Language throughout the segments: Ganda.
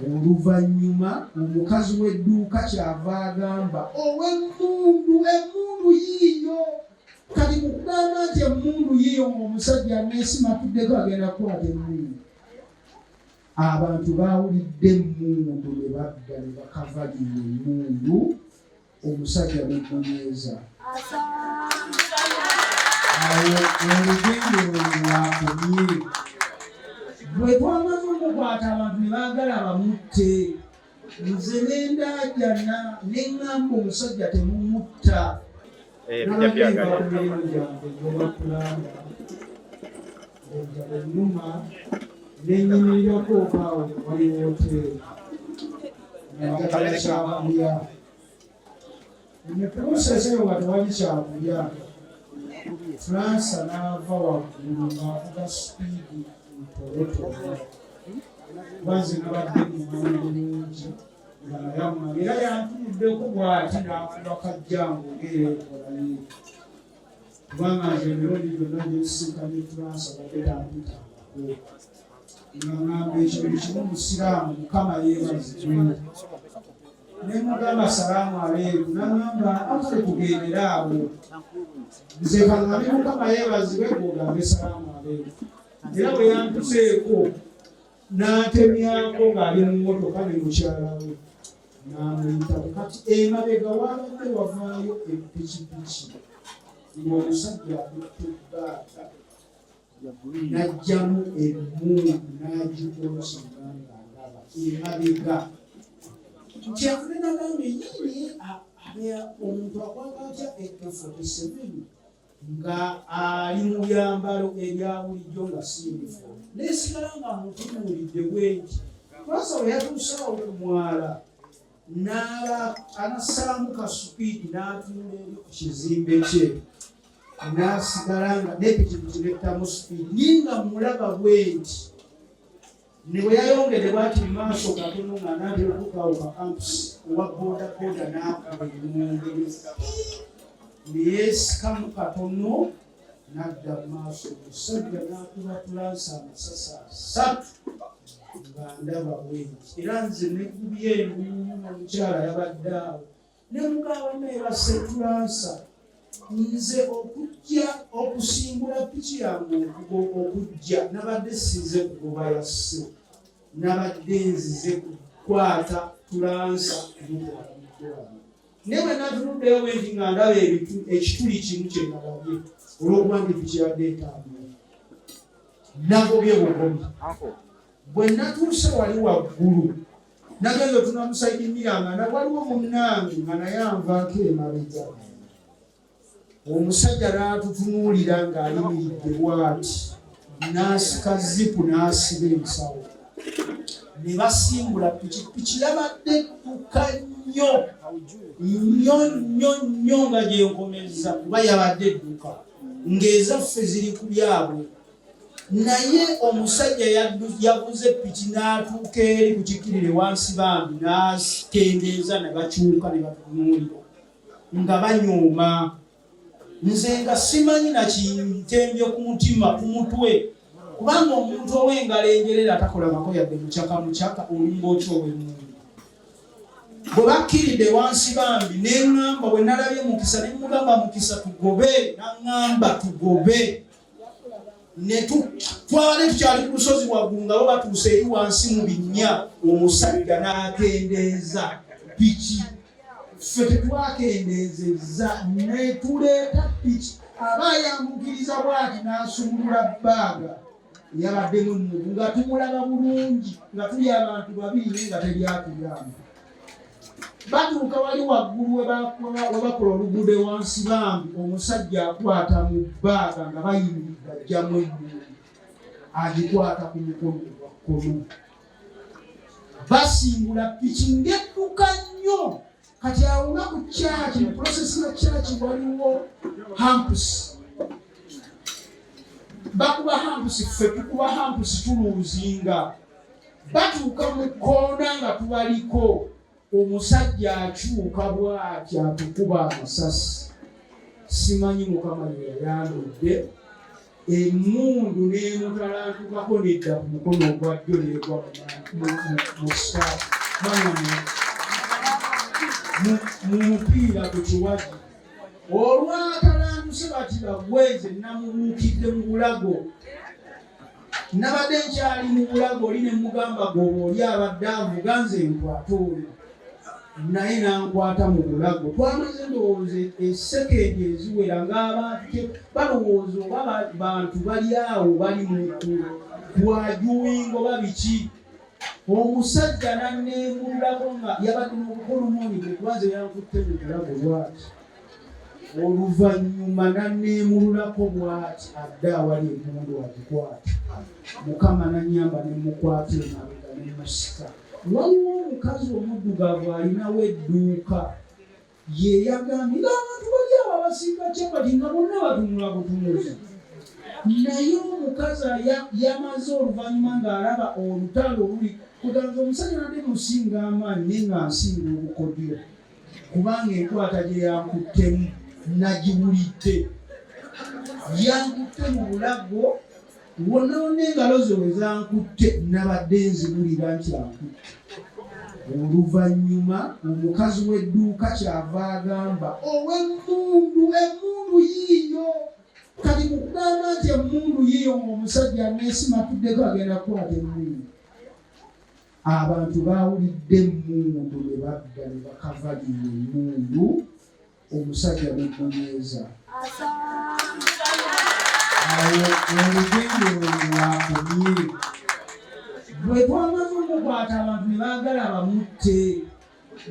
Oluvannyuma omukazi w'edduuka kyava agamba ow'emmundu, emmundu yiiyo. Kati mu kugamba nti emmundu yiiyo, ng'omusajja aneesimatuddeko agenda kukwata emmundu. Abantu baawulidde emmundu ne badda ne bakavalinga emmundu, omusajja nemunyweza. Awo olugendo lwakomye. Bwe twamaze okukwata abantu ne baagala bamutte, nze ne ndaajana ne ŋŋamba omusajja temumutta. Nabadde nva ku mirimu gyange gyobakulanga enjala ennuma, ne nnyimirirako awo wali woteeri nga njagala kyakulya. Mu process eyo nga tewali kyakulya, Fransa n'ava waggulu ng'avuga sipiidi ntolotono, kuba nze nabadde mumanyi bulungi nga naye amumanyi, era yantunuddeko bw'ati n'akuba kajjangu ng'eyeekolaye, kubanga nze emirundi gyonna gyensisinkanye Fransa badde tampitangako, nga ŋŋamba ekintu kimu, Musiraamu, Mukama yeebazibwe. Ne mugamba salaamu aleeku, nagamba akale tugendere awo, nze kaŋŋambe Mukama yeebazibwe, gwogambe salaamu aleeku. Era bwe yantuseeko n'atemyako ng'ali mu mmotoka ne mukyala we n'amuyitako. Kati emabega wabadde wavaayo epikipiki ng'omusajja akutte ebbaaga, n'aggyamu emmundu n'agikookinga ng'alaba emabega. Kyeyavudde nagamba yiye omuntu akwata atya AK47 nga ali mu byambalo ebya bulijjo nga si uniform? Nesigala nga mutunuulidde bwenti. Pasa bwe yatuuse awo ku mwala n'aba anassaamu ka supiidi n'atunula eri ku kizimbe kye, n'asigala nga n'epikipiki nettamu supiidi, naye nga mulaba bwenti. Ne bwe yayongedde bwati mu maaso katono nga anaatera okutuuka awo ka kampusi, owa boda boda n'akuba ennungu ne yeesikamu katono n'adda mu maaso, omusajja n'akuba tulansa amasasi 3 nga ndaba bwenti. Era nze nekubye enduulu, omukyala yabadde awo, ne mugamba naye basse tulansa. Nze okujja okusimbula piki yange okujja, nabadde sinze kugoba yasse, nabadde nzize kukwata tulansa kumutwala mu ddwaliro. Naye bwe natunuddeyo bwenti nga ndaba ekituli kimu kye nalabye, olw'okuba nti piki yabadde etambula, nagobye bugobi. Bwe natuuse wali waggulu, nagenza otuna musaidi mira nga waliwo munnange nga naye anvaako emabega. Omusajja n'atutunuulira ng'ayimiridde bw'ati, n'asika zipu n'asiba ensawo ne basimbula pikipiki. Yabadde edduka nnyo nnyo nnyo nnyo nga gyenkomezza, kuba yabadde edduka ng'ezaffe ziri ku byabwe. Naye omusajja yavuze piki n'atuuka eri ku kikirire wansi bambi, n'akendeeza ne bakyuka ne batunuulira nga banyooma. Nze nga simanyi nakintembye ku mutima ku mutwe, kubanga omuntu ow'engalo enjerera atakolangako yadde mucaka mucaka olumba otya ow'emmundu? Bwe bakkiridde wansi bambi, ne ŋŋamba, bwe nalabye Mukisa, ne mugamba, "Mukisa, tugobe." Naŋŋamba, "Tugobe." Twabadde tukyali ku lusozi waggulu nga bo batuuse eri wansi mu binnya, omusajja n'akendeeza piki, ffe tetwakendeezezza, netuleeta piki. Aba ayambukiriza bwati n'asumulula bbaaga yabaddemu emmundu nga tumulaba bulungi, nga tuli abantu babiri, naye nga teryatuyamba. Batuuka wali waggulu we bakola oluguudo ewansi bambi, omusajja akwata mu bbaaga nga bayimiridde, ajjamu emmundu, agikwata ku mukono gwa kkono, basimbula piki ng'edduka nnyo. Kati awo nga ku kyaki, mu process ya kyaki waliwo humps, bakuba humps, ffe tukuba humps, tuluuzinga. Batuuka mu kkoona nga tubaliko, omusajja akyuka bw'ati atukuba amasasi. Simanyi Mukama ye yayambidde. Emmundu n'emutalantukako nedda ku mukono ogwa ddyo n'egwa mu mupiira ku kiwagi. Olwatalantuse bati bagweze namubuukidde mu bulago. Nabadde nkyali mu bulago oli ne mugamba goba oli abadde avuga nze nkwate ono, naye n'ankwata mu bulago. Twamaze ndowooza esekendi eziwera ng'abantu balowooza oba bantu bali awo bali mu kwajuwinga oba biki. Omusajja n'anneemululako nga yabadde n'obukolomooni bwe kubanze yankutte mu bulago bw'ati. Oluvannyuma n'anneemululako bw'ati adde awali emmundu agikwate. Mukama n'annyamba ne mmukwata emabega ne mmusika. Waliwo omukazi omuddugavu alinawo edduuka ye yagambye ng'abantu bali awo abasiika capati nga bonna batunula butunuzi. Naye omukazi yamaze oluvannyuma ng'alaba olutalo oluli kuganza omusajja nadde musinga amaanyi naye nga nsinga obukodyo kubanga enkwata gye yankuttemu nagiwulidde. Yankutte mu bulago wonna wonna engalo ze we zankutte nabadde nziwulira nti ankutte. Oluvannyuma omukazi w'edduuka kyava agamba ow'emmundu, emmundu yiiyo. Kati mu kugamba nti emmundu yiiyo ng'omusajja aneesimatuddeko agenda kukwata emmundu. Abantu baawulidde emmundu ne badda ne bakavalinga emmundu omusajja n'emunyeeza. Awo olugendo lwe lwakomye. Bwe twamaze okukwata abantu ne baagala bamutte.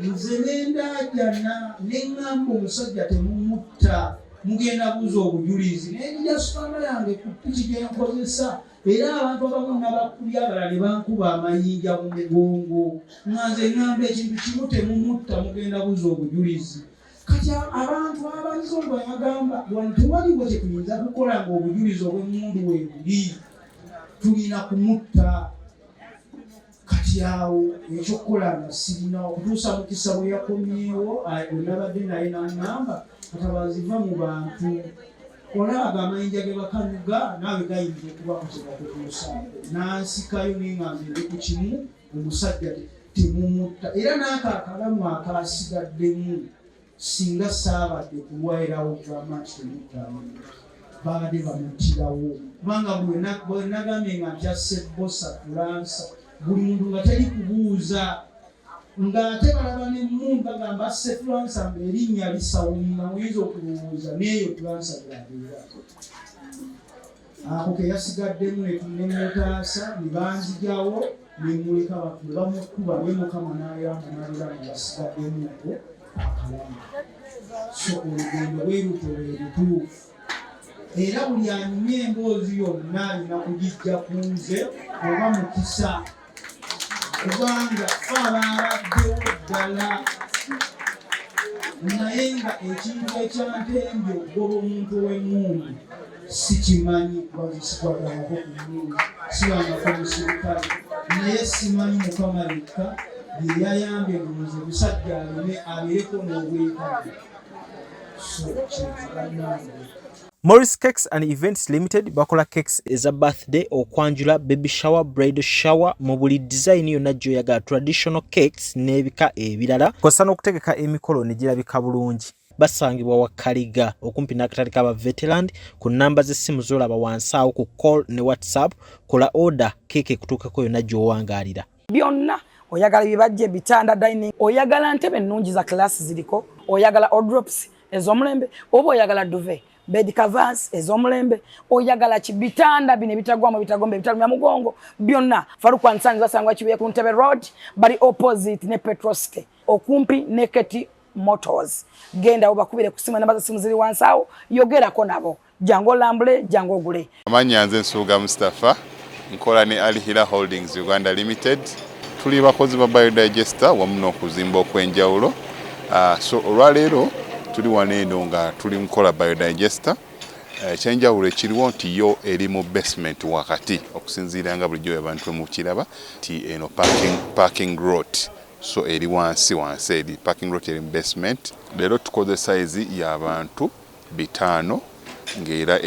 Nze ne ndaajana ne ŋŋamba omusajja temumutta, mugenda buuza obujulizi. Ne njija sipana yange ku piki gye nkozesa era abantu abamu nabakubye abalala ne bankuba amayinja mu mugongo nga nze ŋŋamba ekintu kimu temumutta, mugenda buuza obujulizi. Kati abantu abazungu bagamba wano tewaliwo kye tuyinza kukola ng'obujulizi obw'emmundu weebuli, tulina kumutta. Kati awo ekyokukola nga sirina okutuusa Mukisa bwe yakomyewo bwe nabadde naye n'aŋŋamba Katabaazi va mu bantu olaba amayinja ge bakanyuga naawe gayinza okubaako kye gakutuusaako. N'ansikayo naye nga nze ndi ku kimu omusajja temumutta era n'ako akalamu akaasigaddemu singa saabadde kulwairawo kugamba nti temuttamu babadde bamuttirawo kubanga bwe nagambye nga nti asse Bbosa Fulansa buli muntu nga teri kubuuza ng'ate balaba n'emmundu bagamba asse Fulansa ng'erinnya lisawunga muyinza okulowooza n'eyo Fulansa gy'abeera. Ako ke yasigaddemu ne mutaasa ne banzijawo ne mmuleka ne bamukuba naye Mukama n'ayamba n'abeera nga yasigaddemu ako akalamu. So olugendo bwe lutyo lwe lutuufu era buli anyumya emboozi yonna alina kugijja ku nze oba Mukisa kubanga fe abaabaddewo ddala naye nga ekintu ekyantembye okugoba omuntu ow'emmundu sikimanyi kuba nze sikwatangako ku mmundu, sibangako musirikale, naye simanyi Mukama yekka ye yayambye ndowooza omusajja aleme abeereko n'obwenkanya. So kyekyo bannange. Morris Cakes and Events Limited bakola cakes eza birthday, okwanjula, baby shower, bridal shower mu buli design yonna gy'oyagala, traditional cakes n'ebika ebirala, kw'ossa n'okutegeka emikolo ne girabika bulungi. Basangibwa Wakaliga okumpi n'akatale k'aba Veteland ku nnamba z'essimu z'olaba wansi awo ku call ne WhatsApp, kola order keeki ekutuukeko yonna gy'owangaalira. Byonna oyagala bibajje, bitanda, dining, oyagala ntebe ennungi za class ziriko, oyagala wardrobes ez'omulembe, oba oyagala duvet, bed covers ez'omulembe, oyagala ki, bitanda bino ebitagwamu, ebitagomba, ebitalumya mugongo, byonna Faruku and Sons basangwa Kibuye ku Ntebe Road, bali opposite ne Petrocity, okumpi ne Keti Motors. Genda obakubire ku simu, enamba z'essimu ziri wansi awo, yogerako nabo, jangu olambule, jangu ogule. Amannya nze Nsubuga Mustapha, nkola ne Al Hila Holdings Uganda Limited. Tuli bakozi ba biodigester wamu n'okuzimba okw'enjawulo. So olwaleero tuli wano eno nga tuli mukola biodigester. Ekyenjawulo ekiriwo nti yo eri mu basement wakati, okusinziira nga bulijjo abantu mukiraba nti eno parking lot, so eri wansi wansi, eri parking lot eri mu basement. Leero tukoze size y'abantu 500. Ng'era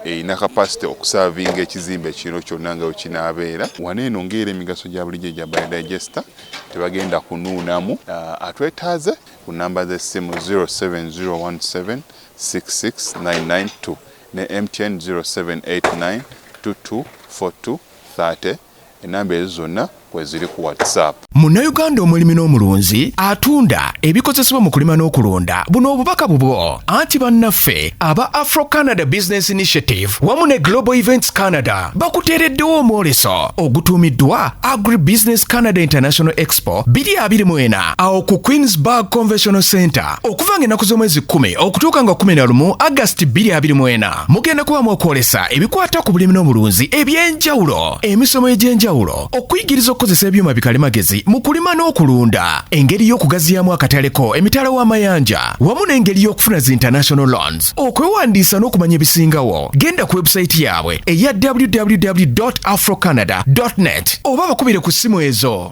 erina capacity okuservinga ekizimbe kino kyonna nga wekinaabeera. Wano eno ng'era emigaso gya bulijjo egya biodigester, tebagenda kunuunamu. Atwetaaze ku namba z'essimu 07017 66992 ne MTN 0789 2242 30. Enamba ezo zonna kweziri ku WhatsApp. Munnayuganda omulimi n'omulunzi atunda ebikozesebwa mu kulima n'okulunda, buno obubaka bubwo. Anti bannaffe aba Afro Canada Business Initiative wamu ne Global Events Canada bakuteereddewo omwoleso ogutuumiddwa Agri Business Canada International Expo 2024 awo ku Queensburg Conventional Center, okuva nga ennaku z'omwezi 10 okutuuka nga 11 Agasti 2024. Mugenda kubamu okwolesa ebikwata ku bulimi n'obulunzi ebyenjawulo, emisomo egy'enjawulo, okuyigiriza okukozesa ebyuma bikalimagezi mu kulima n'okulunda, engeri y'okugaziyamu akataleko emitala w'amayanja, wamu n'engeri y'okufuna zi international loans. Okwewandiisa n'okumanya ebisingawo, genda ku webusayiti yaabwe eya www afrocanada net oba bakubire ku ssimu ezo.